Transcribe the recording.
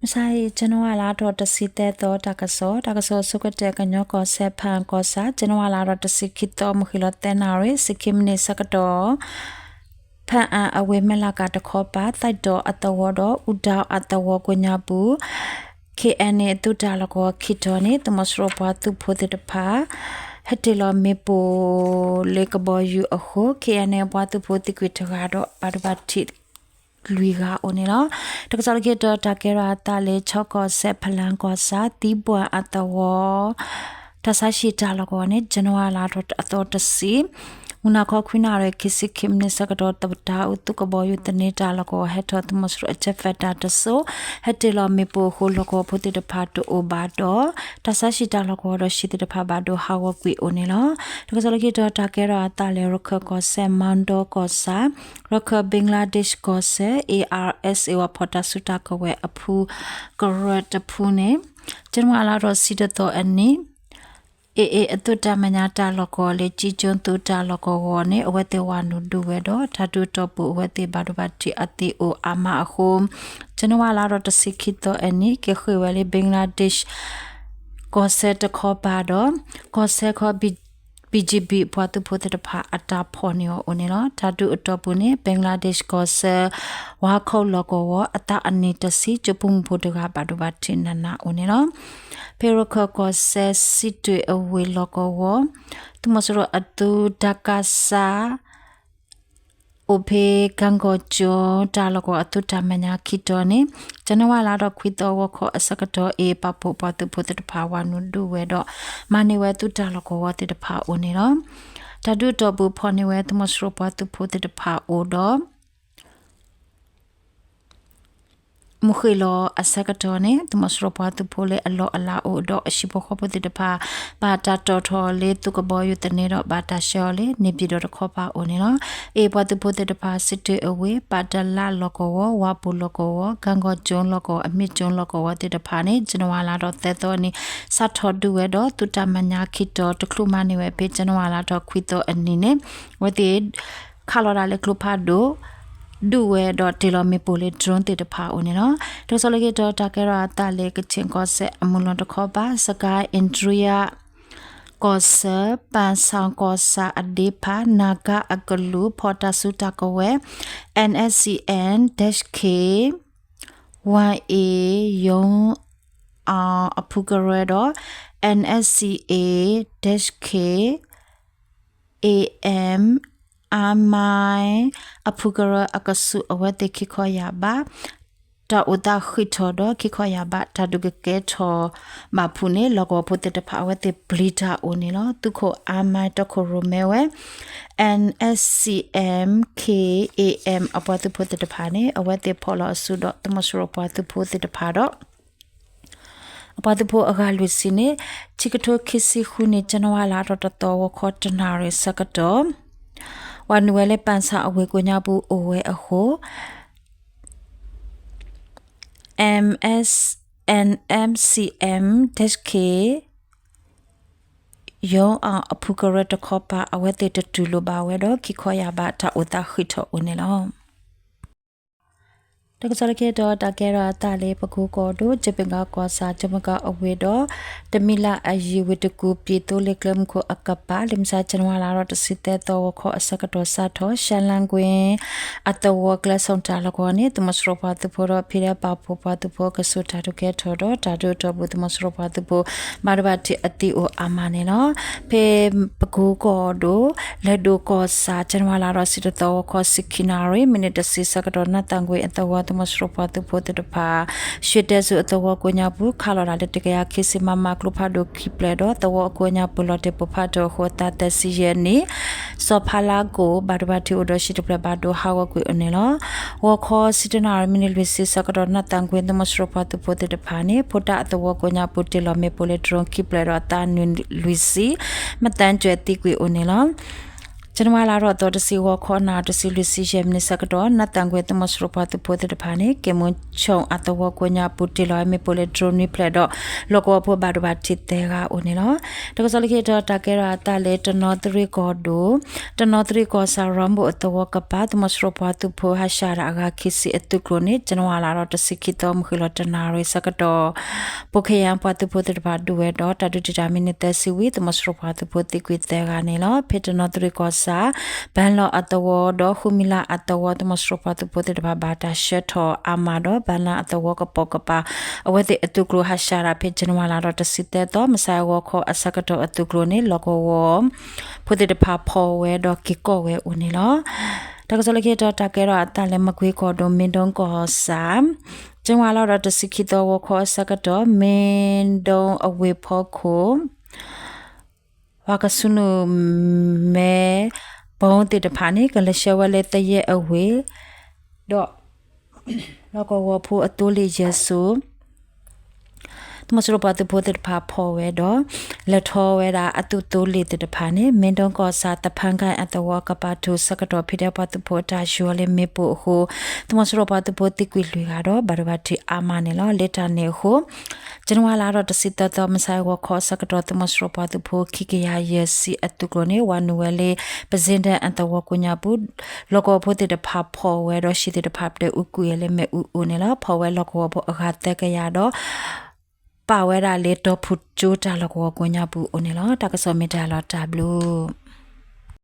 မုၢ်ဆါအံၤ ကၠနဝါလါထီၣ်တဆံသၢသီ တၢ်ကစီၣ်, တၢ်ကစီၣ်အဆိကတၢၢ် ကညီကီၢ်စဲၣ် ဖၣ်အၣ်ကီၢ်ဆၣ် ကၠနဝါလါထီၣ်တဆံခံသီ မုၢ်ဃ့ၢ်လီၤသၢနၣ်ရံၣ် ဆံခံမံးနံးဆၢကတီၢ် ဖၣ်အၣ်အဝ့ၢ်မဲၢ်လးကးတခီပၤ သဲးတီၤအသဝီဒီး အူဒါအသဝီကိးညါပူၤ ခ့ၣ်အဲၣ်အ့ၣ် အသုးတၢ်လီၢ်ကဝီၤခံတီၤန့ၣ် သုးမီၤစိရိၤပှၤသုးဖိသ့ၣ်တဖၣ် ဟဲတ့ၢ်လီၤမ့ၣ်ပိၢ်လၢကဘီယူၤအဃိ ခ့ၣ်အဲၣ်အ့ၣ် အပှၤသုးဖိသံကွံာ်တဂၤဒီး ဘၣ်ဒိဘၣ်ထံး လွံၢ်ဂၤအိၣ်န့ၣ်လီၤ. တၢ်ကစီၣ်လၢခံတီၤ တၢ်ကဲထီၣ်အသးလၢ ခၠီကီၢ်စဲၣ် ဖလၣ်ကီၢ်ဆၣ် သံပှၢ်အသဝီ တၢ်ဆါဟံၣ်တၢ်လီၢ်ကဝီၤန့ၣ် ကၠနဝါလါထီၣ်အသီတဆံ မုၢ်နၤခီခွံနၣ်ရံၣ် ခံဆံခံမံးနံးဆၢကတီၢ် သပတာအူ သုးကဘီယူၤသန့တၢ်လီၢ်ကဝီၤ ဟဲထီၣ်သုးမီၤစိရိၤအjet fighterတစိၤ ဟဲတ့ၢ်လီၤမ့ၣ်ပိၢ်အဃိ လီၢ်ကဝီၤဖိသ့ၣ်တဖၣ်တအိၣ်ဘၣ်ဒီး တၢ်ဆါဟံၣ်တၢ်လီၢ်ကဝီၤဒီး ဟံၣ်သ့ၣ်တဖၣ်ဘၣ်ဒိဟးဂီၤကွံာ်အိၣ်န့ၣ်လီၤ. တၢ်ကစီၣ်လၢခံတီၤ တၢ်ကဲထီၣ်အသးလၢ ရခၢၣ်ကီၢ်စဲၣ် မၢ်ဒီကီၢ်ဆၣ် ရခၢၣ် ဘ့လါဒ့းကီၢ်စဲၣ် ARSA ဝၤဖီၣ်တၢ်စုတၢ်ကဝဲၤအဖုကရၢတဖုန့ၣ် ကၠနဝါလါထီၣ်တဆံတသီအနံၤ AA အသုးတၢ်မဲာ်ညါတၢ်လီၢ်ကဝီၤလၢ ကၠံကၠိသုးတၢ်လီၢ်ကဝီၤန့ၣ် အဝဲသ့ၣ်ဝၤနုာ်ဒုးဝဲဒီး တၢ်ဒုးအတီၢ်ပူၤ အဝဲသ့ၣ်ဘၣ်ဒိဘၣ်ထံးအသံအိၣ်အါမးအဃိ ကၠနဝါလါထီၣ်တဆံခံသီအနံၤ က့ၤဃ့ၢ်ဝဲလၢ ဘ့လါဒ့း ကီၢ်စဲၣ်တခီပၤဒီး ကီၢ်စဲၣ်ခီ BGB ပှၤသုးဖိသ့ၣ်တဖၣ်အတၢ်ဖီၣ်န့ၢ်အီၤအိၣ်န့ၣ်လီၤ. တၢ်ဒုးအတီၢ်ပူၤန့ၣ် ဘ့လါဒ့းကီၢ်စဲၣ် ဝါခိၣ်လီၢ်ကဝီၤ အသးအနံၣ်တဆံ ကၠိဖိမုၣ်ဖိတဂၤ ဘၣ်ဒိဘၣ်ထံးနးနးအိၣ်န့ၣ်လီၤ. ဖဲရခၢၣ်ကီၢ်စဲၣ် စံးတွ့ၣ်အဝ့ၢ်လီၢ်ကဝီၤ သုးမီၤစိရိၤအသုးတၢ်ကးစၢ် အိၣ်ဖဲ ကၣ်ကီၢ်ကၠိတၢ်လီၢ်ကဝီၤအသုးတၢ်မဲာ်ညါခံတီၤန့ၣ် ကၠနဝါလါထီၣ်ခွံသီဂီၤခီအဆၢကတီၢ် AA ပာ်ဖှိၣ်ပှၤသုးဖိသ့ၣ်တဖၣ်ဝၤနုာ်ဒုးဝဲဒီး မၤန့ၢ်ဝဲသုးတၢ်လီၢ်ကဝီၤသ့ၣ်တဖၣ်အိၣ်န့ၣ်လီၤ. တၢ်ဒုးအတီၢ်ပူၤဖီၣ်န့ၢ်ဝဲသုးမီၤစိရိၤပှၤသုးဖိသ့ၣ်တဖၣ်အိၣ်ဒီး မုၢ်ဃ့ၢ်လီၤအဆၢကတီၢ်န့ၣ် သုးမီၤစိရိၤပှၤသုးဖိလၢအလီၢ်အလၤအိၣ်ဒီးအဟံၣ်ဖိဃီဖိသ့ၣ်တဖၣ် ဘၣ်တၢ်တီၣ်ထီၣ်လၢသုးကဘီယူၤသန့ဒီး ဘၣ်တၢ်ဆှၢအီၤလၢ န့ၣ်ပၠံၣ်တီၣ်တခီပၤအိၣ်န့ၣ်လီၤ. AA ပှၤသုးဖိသ့ၣ်တဖၣ် စံးတွ့ၣ်အဝ့ၢ် ပၣ်တလးလီၢ်ကဝီၤ ဝါပူၤလီၢ်ကဝီၤ ကၣ်ကီၢ်ကၠိလီၢ်ကဝီၤ အမ့ၢ်ကၠိလီၢ်ကဝီၤသ့ၣ်တဖၣ်န့ၣ် ကၠနဝါလါထီၣ်သၢသီအနံၤ စးထီၣ်ဒုးဝဲဒီး သုးတၢ်မဲာ်ညါခံတီၤ တချုးမၤန့ၢ်ဝဲဖဲ ကၠနဝါလါထီၣ်ခွံသီအနံၤန့ၣ် အဝဲသ့ၣ် ခးလီၤတၢ်လၢကျိဖးဒိၣ် ဒုးဝဲဒီးတ့ၢ်လီၤမ့ၣ်ပိၢ်လၢ drone သ့ၣ်တဖၣ်အိၣ်န့ၣ်လီၤ. တၢ်ကစီၣ်လၢခံတီၤ တၢ်ကဲထီၣ်အသးလၢ ကခ့ၣ်ကီၢ်စဲၣ်အမုၢ်လီၤတခီပၤ စကဲၣ်အ့ဒြံယါကီၢ်စဲၣ် ပၣ်ဆၣ်ကီၢ်ဆၣ်အဒ့ဖး နၢ်ကါအကလုာ် ဖီၣ်တၢ်စုတၢ်ကဝဲၤ NSCN dash K one A ယိၤအီၤအဖုကရၢဒီး NSCN dash K AM အါမါ အဖုကရၢအကဆူး အဝဲသ့ၣ်ခံခီယာ်ဘး တၢ်အိၣ်သးဃံးထီၣ်ဒီး ခံခီယာ်ဘး တၢ်ဒုးကကဲထီၣ်ဘၣ်ဖုးန့ၣ် လီၢ်ကဝီၤဖိသ့ၣ်တဖၣ် အဝဲသ့ၣ်ပျံၤတၢ်အိၣ်န့ၣ်လီၤ. သုးခိၣ်အါမါတီခိၣ်ရိၣ်မဲဝဲ NSCN K AM အပှၤသုးဖိသ့ၣ်တဖၣ်န့ၣ် အဝဲသ့ၣ်ဖီၣ်လီၤအစုဒီး သုးမီၤစိရိၤပှၤသုးဖိသ့ၣ်တဖၣ်ဒီး အပှၤသုးဖိအဂၤလွံၢ်ဆံန့ၣ် ခံကထိခံဆံဃုနံၣ် ကၠနဝါလါထီၣ်တသီ ဂီၤခီတနၣ်ရံၣ်ဆၢကတီၢ် ဝၤနုာ်ဝဲလၢ ပၣ်ဆၣ်အဝ့ၢ်ကိးညါပူၤအိၣ်ဝဲအဃိ MS NMCN dash K ယိၤအီၤအဖုကရၢတခီပၤ အဝဲသ့ၣ်တတုၤလိာ်ဘၣ်ဝဲဒီး ခံခီယာ်ဘး တၢ်အိၣ်သးဃံးထီၣ်အိၣ်န့ၣ်လီၤ. တၢ်ကစီၣ်လၢခံတီၤ တၢ်ကဲထီၣ်အသးလၢ ပကိကီၢ်ဒိၣ် ကၠိမဲၢ်ကီၢ်ကီၢ်ဆၣ် ကၠိမဲၢ်ကီၢ်အဝ့ၢ်ဒီး တမံၤလၢ်အယံၤ ဝ့ၢ်တကူၣ် ပှ့ၤသိလ့ၣ်ကျဲမုၢ်ခိၣ်အကပၤ လၢမုၢ်ဆါ ကၠနဝါလါထီၣ်တဆံသၢသီ ဂီၤခီအဆၢကတီၢ် စးထီၣ် ရှါလါကွ့ အသဝီကျဲ ဆိၣ်တၢ်လီၢ်ကဝီၤန့ၣ် သုးမီၤစိရိၤပှၤသုးဖိဒီး PDF ပာ်ဖှိၣ်ပှၤသုးဖိ ကဆူးတၢ်ဒုးကဲထီၣ်ဒီး တၢ်ဒုးအတီၢ်ပူၤ သုးမီၤစိရိၤပှၤသုးဖိ ဘၣ်ဒိဘၣ်ထံးအသံအိၣ်အါမးန့ၣ်လီၤ. ဖဲပကိကီၢ်ဒိၣ် လဲၤဒိၣ်ကီၢ်ဆၣ် ကၠနဝါလါထီၣ်တဆံတသီ ဂီၤခီ ဆံခံနၣ်ရံၣ် မံးနံးတဆံဆၢကတီၢ် နၢ်သၣ်ကွ့အသဝီ သုးမီၤစိရိၤပှၤသုးဖိသ့ၣ်တဖၣ် ရွှ့ၣ်တဲၣ်စူၤအသဝီကိးညါပူၤ ခးလီၤတၢ်လၢ တကယၤခံဆံ မမ ကျိဖးဒိၣ်ခံဖျၢၣ်ဒီး သဝီအကိးညါပူၤ လီၤတဲာ်ပိၢ်ဖးဒိၣ်အဃိ အသးသၢဆံယဲၢ်နံၣ် စီၤဖါလါကိၣ် ဘၣ်ဒိဘၣ်ထံးအိၣ်ဒီး ဟံၣ်တဖျၢၣ်ဘၣ်ဒိဟးဂီၤကွံာ်အိၣ်န့ၣ်လီၤ. ဂီၤခီ ဆံတနၣ်ရံၣ် မံးနံးလွံၢ်ဆံဆၢကတီၢ် နၢ်သၣ်ကွ့ သုးမီၤစိရိၤပှၤသုးဖိသ့ၣ်တဖၣ်န့ၣ် ဖိတၢ်အသဝီကိးညါပူၤ တ့ၢ်လီၤမ့ၣ်ပိၢ်လၢ drone ခံဖျၢၣ်ဒီး အသးနွံလွံၢ်ဆံ မသၢကွံာ်သံကွံာ်အိၣ်န့ၣ်လီၤ. ကၠနဝါလါထီၣ်သီတဆံဂီၤခီ နၣ်ရံၣ်တဆံလွံၢ်ဆံယဲၢ်မံးနံးဆၢကတီၢ် နးသၣ်ကွဲၤသုးမီၤစိရိၤပှၤသုးဖိသ့ၣ်တဖၣ်န့ၣ် က့ၤမူဆိၣ်အသဝီကိးညါပူၤ တ့ၢ်လီၤဝဲမ့ၣ်ပိၢ်လၢ drone နွံဖျၢၣ်ဒီး လီၢ်ကဝီၤဖိဘၣ်ဒိဘၣ်ထံးသၢဂၤအိၣ်န့ၣ်လီၤ. တၢ်ကစီၣ်လၢခံတခါ တၢ်ကဲထီၣ်အသးလၢတနီသရံၣ်ကီၢ်ဒိၣ် တနီသရံၣ်ကီၢ်ဆၣ် ရီမိၣ်အသဝီကပၤ သုးမီၤစိရိၤပှၤသုးဖိဟးဆှဲးတၢ်အဂၤခံဆံအသုးကျိၤန့ၣ် ကၠနဝါလါထီၣ်တဆံခံသီ မုၢ်ဃ့ၢ်လီၤတနၣ်ရံၣ်ဆၢကတီၢ် ပိၣ်ခ့ယါပှၤသုးဖိသ့ၣ်တဖၣ်ဒုးဝဲဒီး တၢ်ဒုးတံာ်တာ်မံးနံးသၢဆံဝံၤ သုးမီၤစိရိၤပှၤသုးဖိသံကွံာ်သၢဂၤန့ၣ်လီၤ. ဖဲတနီသရံၣ်ကီၢ်ဆၣ် ဘၣ်လီၢ်အသဝီဒီး ဃုမံလါအသဝီ သုးမီၤစိရိၤပှၤသုးဖိသ့ၣ်တဖၣ်ဘၣ်တၢ်ဆှၢထီၣ်အါမးဒီး ဘၣ်လီၢ်အသဝီကပိာ်ကပၤ အဝဲသ့ၣ်အသုးကျိၤဟးဆှဲးတၢ် ဖဲကၠနဝါလါထီၣ်တဆံသၢသီ မုၢ်ဆါအဂီၤခီအဆၢကတီၢ်အသုးကျိၤန့ၣ် လီၢ်ကဝီၤဖိသ့ၣ်တဖၣ်ဖီၣ်ဝဲဒီးက့ၤကိးဝဲအိၣ်န့ၣ်လီၤ. တၢ်ကစီၣ်လၢခံတခါ တၢ်ကဲထီၣ်အသးလၢမကွ့ကီၢ်ဒိၣ် မ့ၢ်ဒိကီၢ်ဆၣ် ကၠနဝါလါထီၣ်တဆံခံသီ ဂီၤခီအဆၢကတီၢ် မ့ၢ်ဒိအဝ့ၢ်ဖီခိၣ် ပှၤကဆူနုာ်မဲဘီသ့ၣ်တဖၣ်န့ၣ် ကလဲၤဆှၢဝဲလၢသယဲၢ်အဝ့ၢ် ဒီး လီၢ်ကဝီၤဖိအသိလ့ၣ်ယဲၢ်စိၤ သုးမီၤစိရိၤပှၤသုးဖိသ့ၣ်တဖၣ်ဖီၣ်ဝဲဒီး လဲၤထီၣ်ဝဲဒၣ်အသုးသိလ့ၣ်သ့ၣ်တဖၣ်န့ၣ် မ့ၢ်ဒိကီၢ်ဆၣ် သဖၣ်ကၣ်အသဝီကပၤထူၣ်ဆၢကတီၢ် ဖံးဒဲးပှၤသုးဖိအတၢ်ယီၤလၢမ့ၣ်ပိၢ်အဃိ သုးမီၤစိရိၤပှၤသုးဖိသံကွံာ်လွံၢ်ဂၤဒီး ဘၣ်ဒိဘၣ်ထံးအါမးန့ၣ်လီၤ. လၢတၢ်န့ၣ်အဃိ ကၠနဝါလါထီၣ်တဆံသၢသီ မုၢ်ဆါအဂီၤခီအဆၢကတီၢ် သုးမီၤစိရိၤပှၤသုးဖိခံကယၤယဲၢ်ဆံအသုးကျိၤန့ၣ် ဝၤနုာ်ဝဲလၢ ပစ့ဒၢၣ်အသဝီကိးညါပူၤ လီၢ်ကဝီၤဖိသ့ၣ်တဖၣ်ဖီၣ်ဝဲဒီး ဟံၣ်သ့ၣ်တဖၣ်ပတၢၢ်အူကွံာ်ဝဲလၢမ့ၣ်အူအအိၣ်န့ၣ်လီၤ. ဖီၣ်ဝဲလီၢ်ကဝီၤဖိအဂၤသၢကယၤဒီး ပာ်ဝဲဒၣ်လၢတီၢ်ဖုၣ်ကၠိတၢ်လီၢ်ကဝီၤကိးညါပူၤအိၣ်န့ၣ်လီၤ. တၢ်ကစီၣ်မ့ၢ်တၢ်လီၤတၢ်ဘျုး